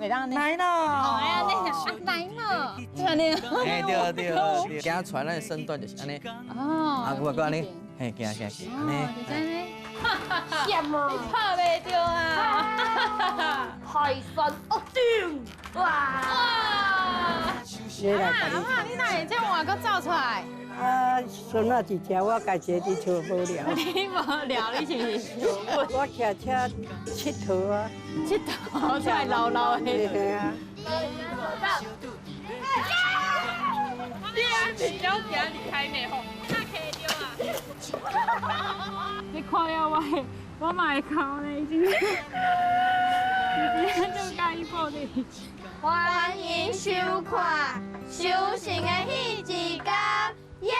當呢？來咯！哦，哎呀，你啊來咯，按呢。嘿，對對，行出來咱的身段就是按呢。哦。啊，我閣按呢，嘿，行行行，按呢。就是按呢。險啊！你拍袂著啊！泰山壓頂，哇！哇！阿嬤，你哪會這換閣走出來？啊，孫仔佇遮，我家己佇厝無聊。你無聊，你是毋是？我騎車𨑨迌啊。𨑨迌出來摎摎的。嘿啊。你啊，比較行厲害呢吼，哪騎著啊？你看了我的，我嘛會哭呢，真正，真正就佮意抱你。歡迎收看《修行的彼一天》，耶！